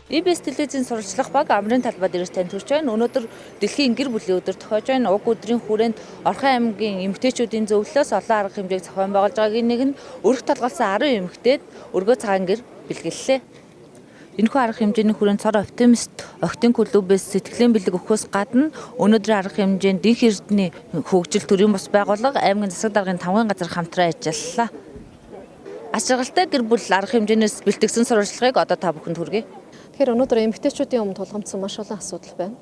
EBS телевизийн сурвалжлах баг амрын талбай дээрээс танд хүрч байна. Өнөөдөр дэлхийн гэр бүлийн өдөр тохиож байна. Уг өдрийн хүрээнд Орхон аймгийн эмэгтэйчүүдийн зөвлөлөөс олон арга хэмжээг зохион байгуулж байгаагийн нэг нь өрх толгойлсон 10 эмэгтэйд өргөө цагаан гэр бэлгэллээ. Энэхүү арга хэмжээний хүрээнд цор оптимист охидын клубээс сэтгэлийн бэлэг өгөхөөс гадна өнөөдрийн арга хэмжээнд дэнх эрдний хөгжил төрийн бус байгууллага аймгийн засаг даргын тамгын газар хамтран ажиллалаа. Ач жаргалтай гэр бүл арга хэмжээнээс бэлтгэсэн сурвалжлагыг одоо та бүхэнд хүргэе. Тэгэхээр өнөөдөр эмэгтэйчүүдийн өмнө тулгамдсан маш олон асуудал байна.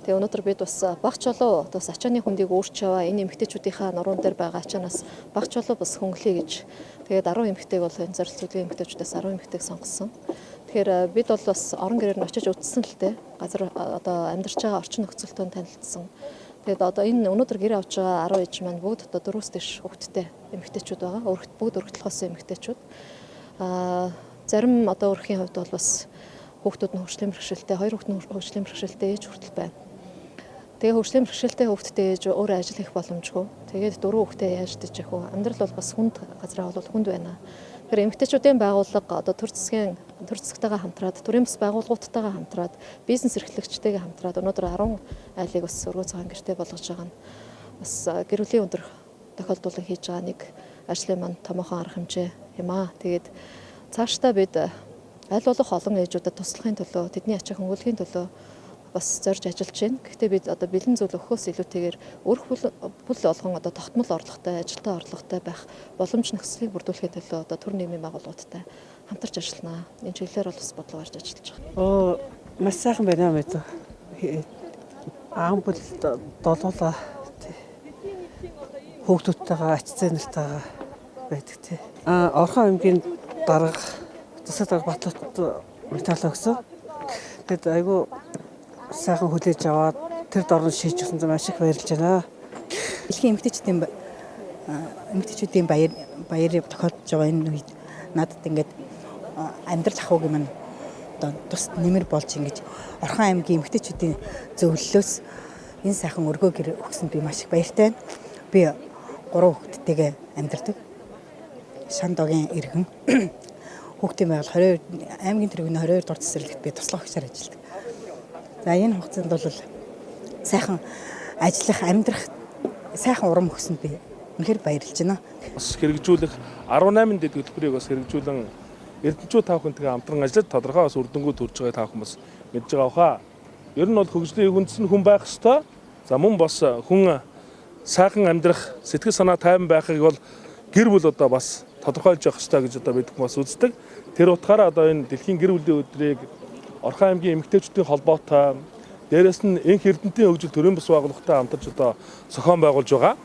Тэгээ өнөөдөр бид бас баг чулуу бас ачааны хөндийг өөрч яваа энэ эмэгтэйчүүдийнхаа нуруунд дээр байгаа ачаанаас баг чулуу бас хөнгөлье гэж. Тэгээд 10 эмэгтэйг бол энэ зорилт зүйлийн эмэгтэйчүүдээс 10 эмэгтэйг сонгосон. Тэгэхээр бид бол бас орон гэрээр нь очиж үзсэн л дээ. Газар одоо амьдарч байгаа орчин нөхцөлтэй танилцсан. Тэгээд одоо энэ өнөөдөр гэр авч байгаа 10 ээж маань бүгд одоо дөрвөөс дээш хүүхэдтэй эмэгтэйчүүд байгаа. Өргөт бүгд өргөтөлхөөсөн эмэгтэйчүүд. Аа зарим одоо өрхийн хувьд бол бас хүүхдүүд нь хөгжлийн бэрхшээлтэй, хоёр хүүхэд нь хөгжлийн бэрхшээлтэй ээж хүртэл байна. Тэгээ хөгжлийн бэрхшээлтэй хүүхэдтэй ээж өөрөө ажил хийх боломжгүй. Тэгээд дөрвөн хүүхдээ яаж дижих вэ? Амьдрал бол бас хүнд газраа бол хүнд байна. Тэгэхээр эмэгтэйчүүдийн байгууллага одоо төр засгийн төр засагтайгаа хамтраад, төрийн бас байгууллагуудтайгаа хамтраад, бизнес эрхлэгчтэйгээ хамтраад өнөөдөр 10 айлыг бас өргөө цагаан гэртэй болгож байгаа нь бас гэр бүлийн өдөр тохиолдуулан хийж байгаа нэг ажлын маань томоохон арга хэмжээ юм аа. Тэгээд цаашдаа бид аль болох олон ээжүүдэд туслахын төлөө, тэдний ачаа хөнгөлөхийн төлөө бас зорж ажиллаж байна. Гэхдээ бид одоо бэлэн зүйл өгөхөөс илүүтэйгээр өрх бүл болгон одоо тогтмол орлоготой, ажилтаа орлоготой байх боломж нөхцөлийг бүрдүүлэхийн төлөө одоо төр нийгмийн байгууллагуудтай хамтарч ажиллана. Энэ чиглэлээр бол бас бодлого гарч ажиллаж байгаа. Оо, маш сайхан байна мэт. Аан бүл долуулаа хүүхдүүдтэйгээ ач зээ нартайгаа байдаг тий. А Орхон аймгийн дарга засаг дарга Батлот металл өгсөн. Тэгэд айгүй сайхан хүлээж аваад тэр дорн шийдчихсэн чинь маш их баярлж байна. Дэлхийн эмэгтэйчүүдийн баяр баярыг тохиолдож байгаа энэ үед надад ингээд амьдрал ахуйг юм одоо тус нэмэр болж ингэж Орхон аймгийн эмэгтэйчүүдийн зөвлөлөөс энэ сайхан өргөө гэр өгсөнд би маш их баяртай байна. Би гурван хүүхэдтэйгээ амьдардаг. Шандогийн иргэн. Хүүхдийн байгаль 22 аймгийн тэргүүний 22 дугаар цэцэрлэгт би туслах агчаар ажилладаг. За энэ хугацаанд бол сайхан ажиллах, амьдрах сайхан урам өгсөнд би үнэхээр баярлж байна. Бас хэрэгжүүлэх 18 дэд төлбөрийг бас хэрэгжүүлэн эрдэнэчүү та бүхэнтэйгээ хамтран ажиллаж тодорхой бас үр дүнгууд төрж байгааг та бүхэн бас мэдж байгаа хаа. Ер нь бол хөгжлийн үндэс нь хүн байх ёстой. За мөн бас хүн сайхан амьдрах, сэтгэл санаа тайван байхыг бол гэр бүл одоо бас тодорхойлж явах ёстой гэж одоо бид бас үздэг. Тэр утгаараа одоо энэ дэлхийн гэр бүлийн өдрийг Орхон аймгийн эмэгтэйчүүдийн холбоотой дээрэс нь энх эрдэнтийн хөгжил төрийн бус байгууллагатай хамтарч одоо зохион байгуулж байгаа.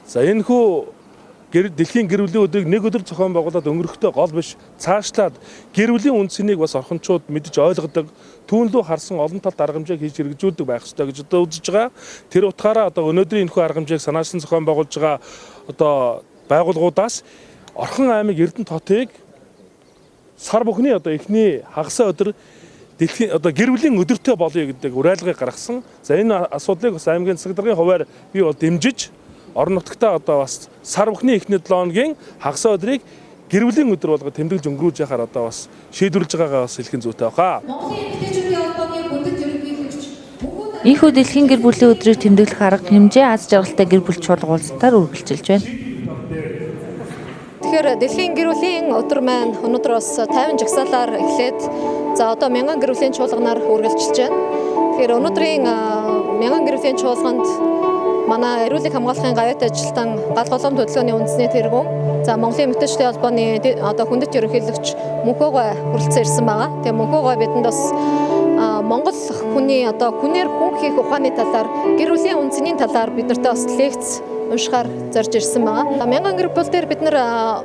За энэхүү гэр дэлхийн гэр бүлийн өдрийг нэг өдөр зохион байгуулад өнгөрөхдөө гол биш цаашлаад гэр бүлийн үнэ цэнийг бас орхончууд мэдж ойлгодог, түүн лүү харсан олон талд арга хэмжээг хийж хэрэгжүүлдэг байх ёстой гэж одоо үзэж байгаа. Тэр утгаараа одоо өнөөдрийн энэхүү арга хэмжээг санаачлан зохион байгуулж байгаа одоо байгууллагуудаас Орхон аймаг Эрдэнэ хотыг сар бүхний одоо эхний хагас өдөр дэлхийн одоо гэр бүлийн өдөртэй болъё гэдэг уриалгыг гаргасан. За энэ асуудлыг бас аймгийн засаг даргын хувиар би бол дэмжиж орон нутагтаа одоо бас сар бүхний эхний 7 хоногийн хагас өдрийг гэр бүлийн өдөр болгож тэмдэглэж өнгөрүүлж яхаар одоо бас шийдвэрлэж байгаагаа бас хэлэх нь зүйтэй баха. Монголын эмэгтэйчүүдийн холбооны хүндэт ерөнхийлөгч Ийхүү дэлхийн гэр бүлийн өдрийг тэмдэглэх арга хэмжээ аз жаргалтай гэр бүл чуулга уулзалтаар үргэлжилж байна. Тэгэхээр дэлхийн гэр бүлийн өдөр маань өнөөдөр бас 50 жагсаалаар эхлээд за одоо мянган гэр бүлийн чуулганаар үргэлжилж байна. Тэгэхээр өнөөдрийн мянган гэр бүлийн чуулганд манай эрүүлэг хамгаалахын гавьяат ажилтан гал голом хөдөлгөөний үндэсний тэргүүн за Монголын эмэгтэйчүүдийн холбооны одоо хүндэт ерөнхийлөгч Мөнхөөгой хүрэлцэн ирсэн байгаа. Тэгээ Мөнхөөгой бидэнд бас Монгол хүний одоо хүнээр хүн хийх ухааны талаар гэр бүлийн үнэ цэнийн талаар бид нартай бас лекц уншихаар зорж ирсэн байгаа. Мянган гэр бүл дээр бид нар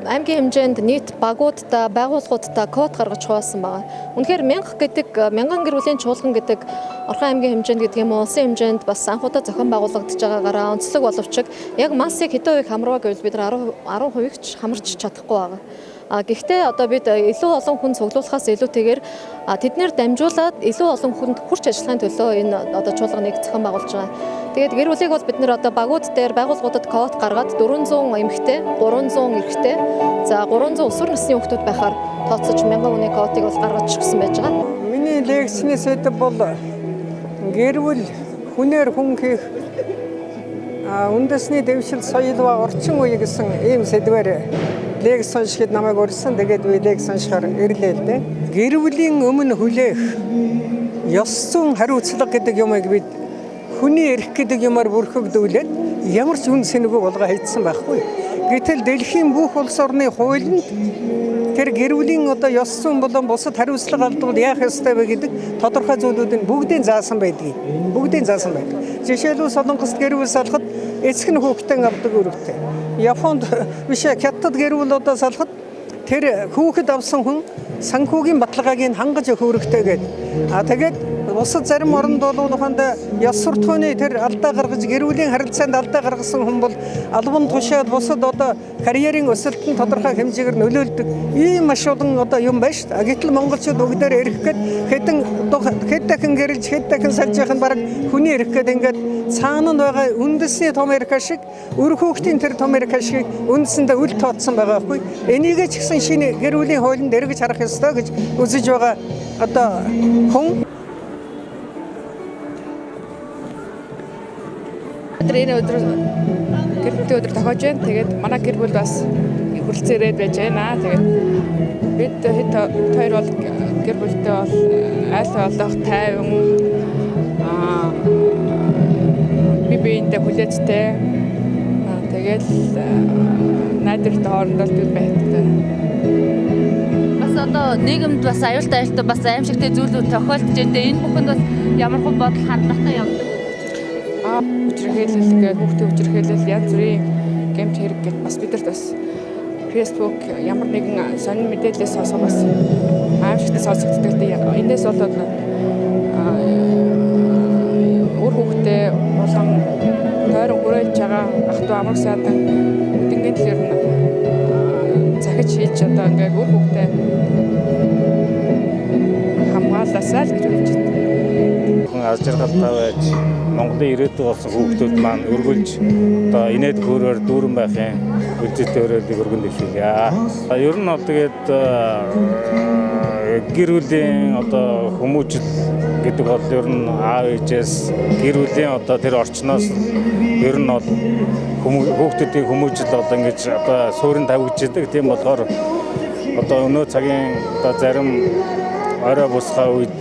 аймгийн хэмжээнд нийт багуудаа, байгууллагуудаа код гаргаж хуваасан байгаа. Үнэхээр мянга гэдэг мянган гэр бүлийн чуулган гэдэг Орхон аймгийн хэмжээнд гэдэг юм уу, улсын хэмжээнд бас анх удаа зохион байгуулагдаж байгаагаараа онцлог боловч яг массыг хэдэн хувийг хамраа гэвэл бид нар 10 10% ч хамарч чадахгүй байгаа. А гэхдээ одоо бид илүү олон хүн цуглуулахаас илүүтэйгээр тэднэр дамжуулаад илүү олон хүнд хүрч ажиллахын төлөө энэ одоо чуулганыг зохион байгуулж байгаа. Тэгээд гэр бүлийг бол бид нэр одоо багууд дээр байгууллагуудад код гаргаад 400 эмэгтэй, 300 эрэгтэй, за 300 өсвөр насны хүүхдүүд байхаар тооцож 1000 хүний кодыг бол гаргаж өгсөн байж байгаа. Миний Өнөөдрийн лекцний сэдэв бол гэр бүл хүнээр хүн хийх үндэсний дэвшил соёл ба орчин үе гэсэн ийм сэдвээр лекц уншихад намайг урьсан. Тэгээд би лекц уншихаар ирлээ л дээ. Гэр бүлийн өмнө хүлээх ёс зүйн хариуцлага гэдэг юмыг бид хүний эрх гэдэг юмар бүрхэгдүүлээд ямар ч үн сэнэгүй болгоо хийдсэн байхгүй. Гэтэл дэлхийн бүх улс орны хуулинд тэр гэр бүлийн одоо ёс зүйн болон бусад хариуцлага алдвал яах ёстой вэ гэдэг тодорхой зүйлүүд нь бүгдийг заасан байдгийг. Бүгдийг заасан байдаг. Жишээлбэл Солонгост гэр бүл салахад эцэг нь хүүхдээ авдаг үүрэгтэй. Японд биш Хятад гэр бүл одоо салахад тэр хүүхэд авсан хүн санхүүгийн баталгааг нь хангаж өгөх үүрэгтэй гэдэг. А тэгээд бусад зарим оронд бол ухаанд ёс суртахууны тэр алдаа гаргаж гэр бүлийн харилцаанд алдаа гаргасан хүн бол албан тушаал бусад одоо карьерийн өсөлтөнд тодорхой хэмжээгээр нөлөөлдөг ийм маш олон одоо юм байна шүү дээ. Гэтэл монголчууд бүгдээр эрх гээд хэдэн хэд дахин гэрэлж хэд дахин салж явах нь баг хүний эрх гээд ингээд цаана нь байгаа үндэсний том эрх ашиг үр хүүхдийн тэр том эрх ашигыг үндсэндээ үл тооцсон байгаа байхгүй. Энийг ч гэсэн шинэ гэр бүлийн хуулинд эргэж харах ёстой гэж үзэж байгаа одоо хүн. Өнөөдөр энэ өдөр гэр бүлийн өдөр тохиож байна. Тэгээд манай гэр бүл бас хүрэлцээрээд байж байна. Тэгээд бид хэд хоёр бол гэр бүлтэй бол айл болох тайван би биендээ хүлээцтэй. Тэгээд найдвартай хоорондоо л би байдаг. Бас одоо нийгэмд бас аюултай аюултай бас аимшигтай зүйлүүд тохиолдож байна. Энэ бүхэнд бас ямар хөө бодол хандлагатай явдаг. Хүчирхийлэл гэдэг хүүхдийн хүчирхийлэл янз бүрийн гэмт хэрэг гэт бас бидэрт бас Facebook ямар нэгэн сонин мэдээлэлээс сонсох бас аимшигтай сонсогддог. Энээс болоод үр хүүхдээ болон тойрон хүрээлж байгаа ах トゥ амраг сайдан бүгднгийн төлөөр нь захиж хийж одоо ингээд үр хүүхдээ хамгаалаасаа л гэж бодож байна. Хүн аз жаргалтай байж Монголын ирээдүй болсон хүүхдүүд маань өргөлж одоо инээд хөөрөөр дүүрэн байхын үлзэлт өрөөлийг өргөн дэвшүүлье. Ер нь бол тэгээд гэр бүлийн одоо хүмүүжил гэдэг бол ер нь аав ээжээс гэр бүлийн одоо тэр орчноос ер нь бол хүүхдүүдийн хүмүүжил одоо ингэж одоо суурин тавигддаг. Тийм болохоор одоо өнөө цагийн одоо зарим орой бусхаа үед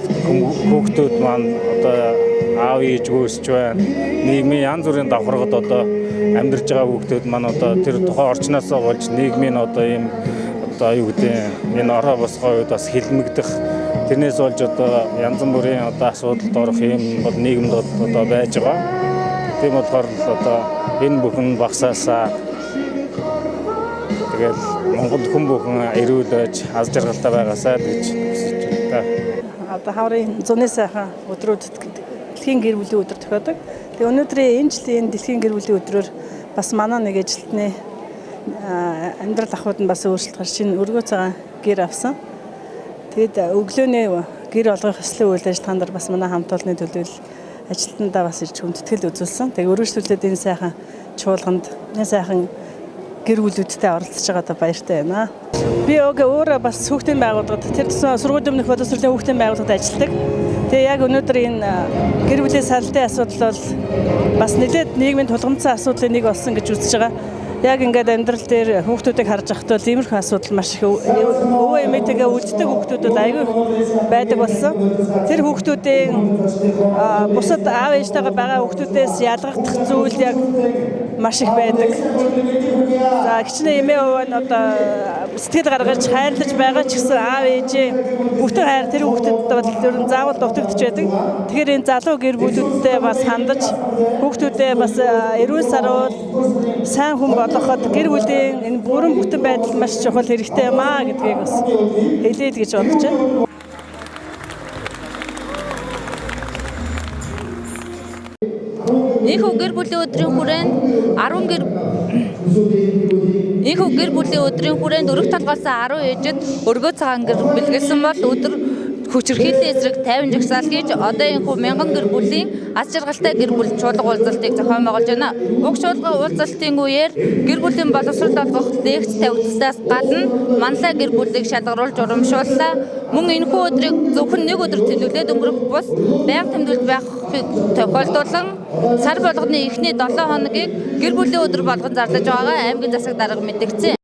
хүүхдүүд маань одоо аав ээжгүй өсөж байна. Нийгмийн янз бүрийн давхаргад одоо амьдарч байгаа хүүхдүүд маань одоо тэр тухайн орчноосоо болж нийгмийн одоо ийм одоо юу гэдэг энэ орой босгоо үед бас хилмигдэх тэрнээс болж одоо янз бүрийн одоо асуудалд орох юм бол нийгэмд одоо байж байгаа. Тийм болохоор л одоо энэ бүхэн багасаасаа тэгэл Монгол хүн бүхэн эрүүл байж аз жаргалтай байгаасай л гэж хүсэж байна. Одоо хаврын зуны сайхан өдрүүд дэлхийн гэр бүлийн өдөр тохиодог. Тэгээ өнөөдрийн энэ жилийн дэлхийн гэр бүлийн өдрөөр бас манай нэг ажилтны амьдрал ахуйд нь бас өөрчлөлт гарч шинэ өргөө цагаан гэр авсан. Тэгээд өглөөний гэр олгох ёслолын үйл ажиллагаан дээр бас манай хамт олонны төлөөлөл ажилтнандаа бас ирж хүндэтгэл үзүүлсэн. Тэгээ өргөжлүүлээд энэ сайхан чуулганд энэ сайхан гэр бүлүүдтэй оролцож байгаадаа баяртай байна. Би өөрөө бас хүүхдийн байгууллагад тэр тусмаа сургуулийн өмнөх боловсролын хүүхдийн байгууллагад ажилладаг. Тэгээ яг өнөөдөр энэ гэр бүлийн салалтын асуудал бол бас нэлээд нийгмийн тулгамдсан асуудлын нэг болсон гэж үзэж байгаа. Яг ингээд амьдрал дээр хүүхдүүдийг харж байхад бол иймэрхүү асуудал маш их өвөө эмээтэйгээ үлддэг хүүхдүүд бол айгүй байдаг болсон. Тэр хүүхдүүдийн бусад аав ээжтэйгээ байгаа хүүхдүүдээс ялгагдах зүйл яг маш их байдаг. За хичнээн эмээ өвөө нь одоо сэтгэл гаргаж хайрлаж байгаа ч гэсэн аав ээжийн бүтэн хайр тэр хүүхдэд бол ер нь заавал дутагдчих байдаг. Тэгэхээр энэ залуу гэр бүлүүдтэй бас хандаж хүүхдүүдээ бас эрүүл саруул сайн хүн болгоход гэр бүлийн энэ бүрэн бүтэн байдал маш чухал хэрэгтэй юм аа гэдгийг бас хэлье л гэж бодож байна. Энэхүү гэр бүлийн өдрийн хүрээнд 10 гэр Энэхүү гэр бүлийн өдрийн хүрээнд өрөг толгойлсон 10 ээжид өргөө цагаан гэр бэлгэлсэн бол өдөр Хүчирхийллийн эсрэг 50 жагсаал хийж одоо энэхүү мянган гэр бүлийн аз жаргалтай гэр бүл чуулга уулзалтыг зохион байгуулж байна. Уг чуулга уулзалтын үеэр гэр бүлийн боловсрол олгох лекц тавигдсанаас гадна манлай гэр бүлийг шалгаруулж урамшууллаа. Мөн энэхүү өдрийг зөвхөн нэг өдөр тэмдэглээд өнгөрөх бус байнга тэмдэглэж байхыг тохиолдуулан сар болгоны эхний 7 хоногийг гэр бүлийн өдөр болгон зарлаж байгаагаа аймгийн засаг дарга мэдгдсэн.